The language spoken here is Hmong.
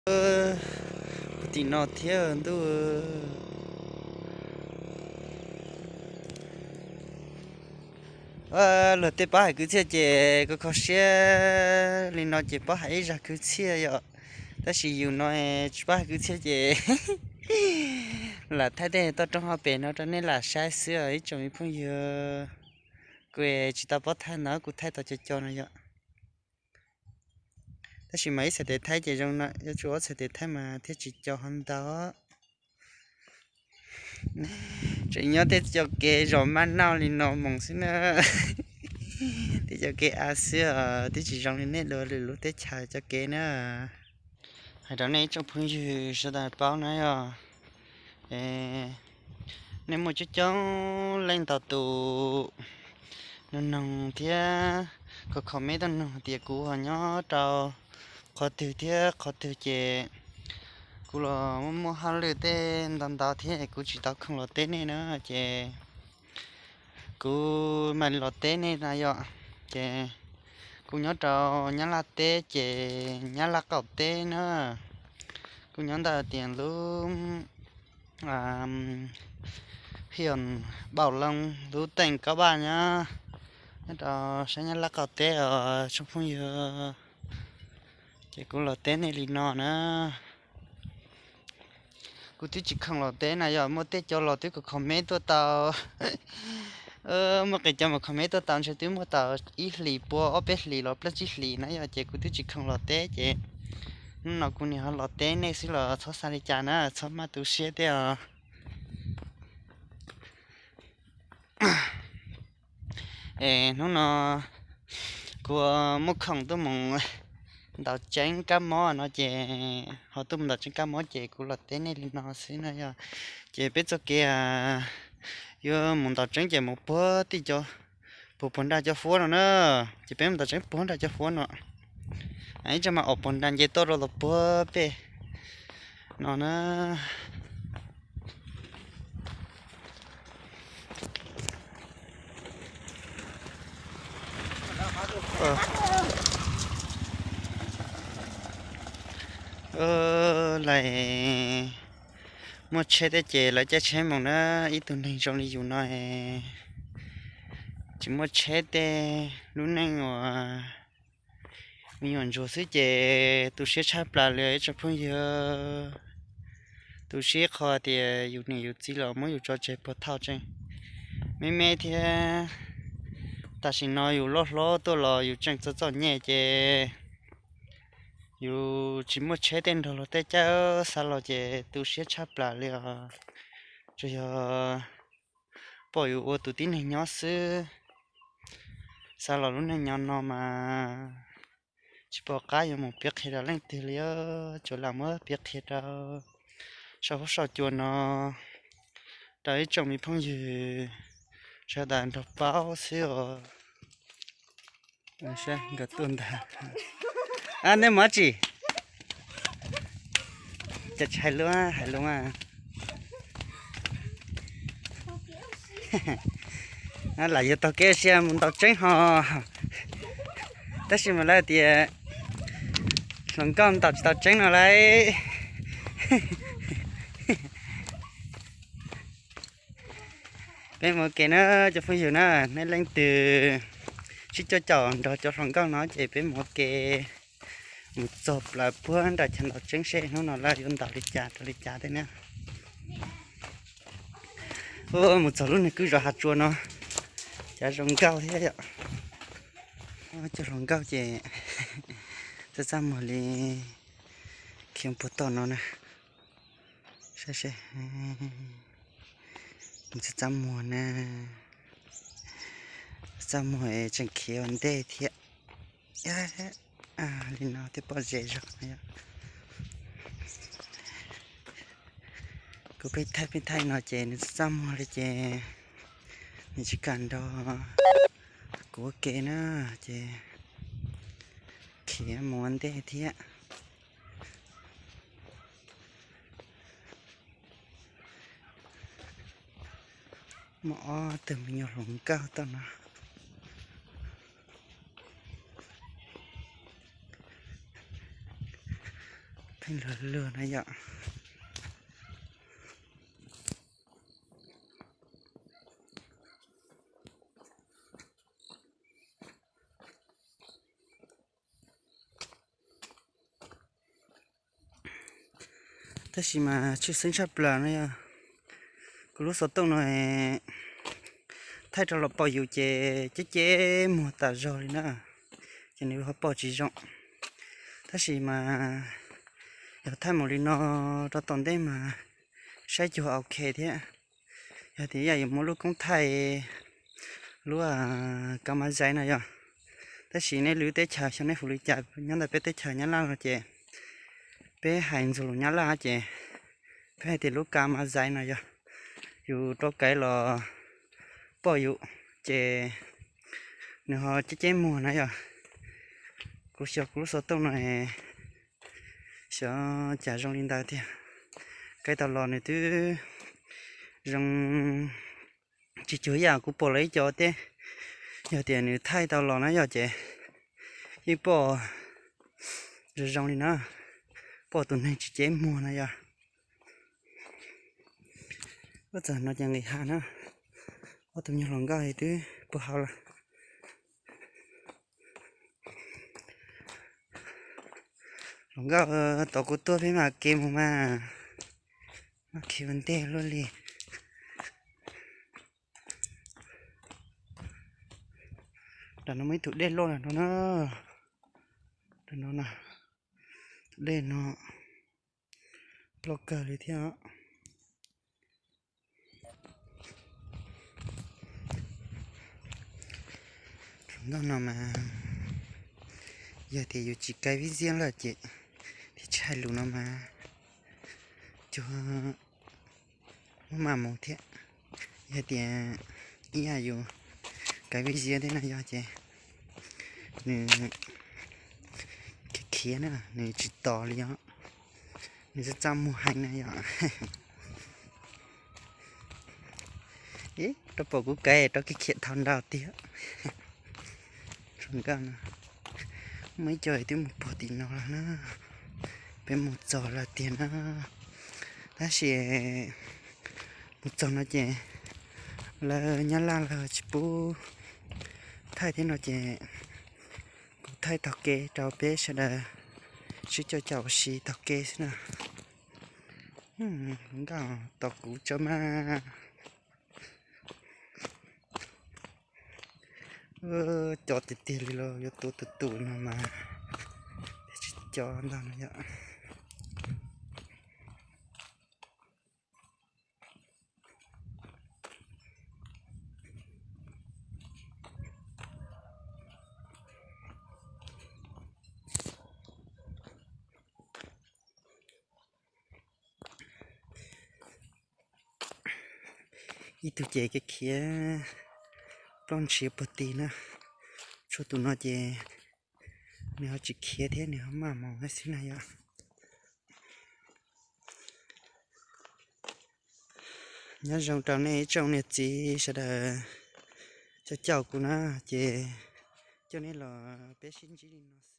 Puag tim no thiab ntuj. Luag tej pab hais kwv txhiaj ces kuv kho siab li no ces pab hais ib zag kwv txhiaj yom. Tab sis yus no tsis pab hais kwv txhiaj ces lam thaij tej toj roob hauv pes no rau nej lam saib xwb os ib tsoom me phooj ywg. Kuv tsis tau paub thaij ntau, kuv thaij tau co co no yom. Tab sis mas ib txhais tes thaib ces zoo no, yuav tsum ob txhais tes thaib mas thiaj tsis co ho ntau. Tseem nyob tej cov kev zos maj noj li no mus xwb na. Tej cov kev av xwb os, twb tsis zoo li nej lwm lub teb chaws cov kev na. Hais rau nej ib tsoom phooj ywg sawv daws paub na yog, nej muaj coob coob leej ntau tus nug noog thiab kom comment tuaj nug tias kuv ho nyob rau qhov twg thiab qhov twg ces kuv los muaj muaj hauj lwm tej ntau ntau thiab kuv tsis tau khoom los teb nej na ces kuv mam li los teb nej na yom. Ces kuv nyob rau Nyab Laj teb ces Nyab Laj qaum teb na. Kuv nyob ntawm tias lub Hiam Npaum Loo lub teem Kaub Vaj nyob, nyob rau sab Nyab Laj qaum teb os tsoom phooj ywg. Ces kuv los teb nej li no na. Kuv twb tsis khoom los teb na yog muaj tej cov los twb kom comment tuaj tau. Muaj qee cov mas comment tuaj tau ntshe twb muaj tau ib hlis pua ob peb hlis los plaub tsib hlis na yog ces kuv twb tsis khoom los teb ces hnub no kuv niam ho los teb nej xwb los txhob xav li cas na, txhob maj tu siab thiab os. Es hnub no kuv muaj khoom tuaj mus ntaus tseeb kab mob no ces ho tuaj mus ntaus tseeb kab mob ces kuv los teb nej li no xwb na yog. Ces peb txoj kev yuav mus ntaus tseeb ces mus puag tim cov, puag puag nram cov fuab no na. Ces peb mus ntaus tseeb puag nram cov fuab no. Ib tsam mas om puag nram nce tuaj rau los puag pem no na. Lawv muaj tsheb tej ces lawv caij tsheb mus na. Ib tug neeg zoo li yus no tsis muaj tsheb tej, lub neej uas me nyuam ntsuag xwb ces tu siab tshaj plaws li ib tsoom phooj ywg. Tu siab qhov tias yus niam yus txiv los muab yus tso tseg puag thaum tseem me me thiab. Tam sim no yus loj hlob tuaj los yus tseem txom txom nyem ces yus tsis muaj tsheb tej nrog luag tej caij xav los ces tu siab tshaj plaws li os. Tsuas yog pom yus ua tus tib neeg nyob xwb. Xav los lub neej nyob no mas tsis pom qab yuav mus piav qhia rau leej twg li, tsuas lam muab piav qhia rau saum huab saum cua no rau ib tsoom me phooj ywg sawv daws nrog paub xwb os. Nkawd tuaj ntag. Nej mus dab tsi? Cas tsis hais lus, hais lus mas. Lam yuav taug kev sia mus ntaus tseeb ho. Tab sis mas lawv tias hluas nkauj ntaus tsis tau tseeb no lauj. Peb mus ua ke na cov phooj ywg na, nej leej twg sib coj caum nrog cov hluas nkauj no ces peb mus ua ke mus txog plaws puag nram chaw ntaus tseeb seb hnub no lawv yuav ntaus li cas rau li cas thiab na. Mus txog lub niag kwj zos hav tsua no, cav zoo nkauj thiab yom. Cov hluas nkauj ces txaj txaj muag li khiav puag tom no na. Saib seb, txaj txaj muag na, txaj muag es tseem khiav ua ntej thiab. Li no thiaj pom ze zog. Kuv pheej thaij pheej thaij no ces nws txaj txaj muag li ces nws tsis kam nrog kuv ua ke na, ces khiav mus ua ntej thiab. Muaj ob tug me nyuam hluas nkauj tom no. Luag luag na yom. Tab sis mas tshwj xeeb tshaj plaws no yog kuv lub xov tooj no thaij rau los pom yus ces ceb ceb muag tas zog li na, ces nws ho pom tsis zoo. Tab sis mas yog thaij mus li no rau tom ntej mas saib cuag ok thiab. Yog tias yam yuav muaj lub koob thaij lub ka ma zais no yog, tab sis nej lwm teb chaws xyov nej hu li cas, nyob ntawm peb teb chaws Nyab Laj no ces peb hais ntxuag lus Nyab Laj ces peb hais tias lub ka ma zais no yog, yus rau kaiv los pom yus ces nws ho ceb ceb muag na yog. Kuv xyov kuv lub xov tooj no xyov cas zoo li ntawd tiag. Kaiv tau los nws twb zoo tsis cuag yam kuv pom lawv ib co teb. Yog tias nws thaij tau los na yog ces yeej pom zoo zoo li na, pom tus neeg tsis ceb muag na yog. Ua txog no ces nqis hav na, ob tug nyuag hluas nkauj twb puag hauv lawm. Hluas nkauj tos kuv tuaj peb mam kev mus mas, maj khiav ua ntej luaj li. Nram no muaj ib tug dej loj no na, nram no na, tus dej no loj kawg li thiab. Hluas nkauj no mas yog tias yus tsis kaiv vib ziab lawm ces thiaj tsis hais lus no mas cuag muaj maj mus thiab. Yog tias ib yam yus kaiv vib ziab thiab no yog ces nws khiav khiav na, nws tsis tos li os, nws txaj txaj muag heev na yom. Ib rau pom kuv kaiv rau khiav khiav thaum ntau tiag. Hluas nkauj no muaj ib co twb mus puag tim no lawm na, peb mus txog lawm tiag na. Tab sis mus txog no ces lawv Nyab Laj lawv tsis pub thaij thiab no ces kuv thaij taug kev rau peb sawv daws sib coj caum ua si taug kev xwb na. Hluas nkauj tos kuv tso mas. Co tiag tiag li los yuav tua tus tus no mas tsis co ntag no yom. Ib tug ces khiav khiav ploj ntshiav puag tid na. Tshuav tus no ces nws ho tsis khiav thiab nws ho maj mus xwb na yom. Nyob zoo rau nej ib tsoom niam txiv sawv daws coj caum kuv na, ces coj nej los peb sib ntsib li no.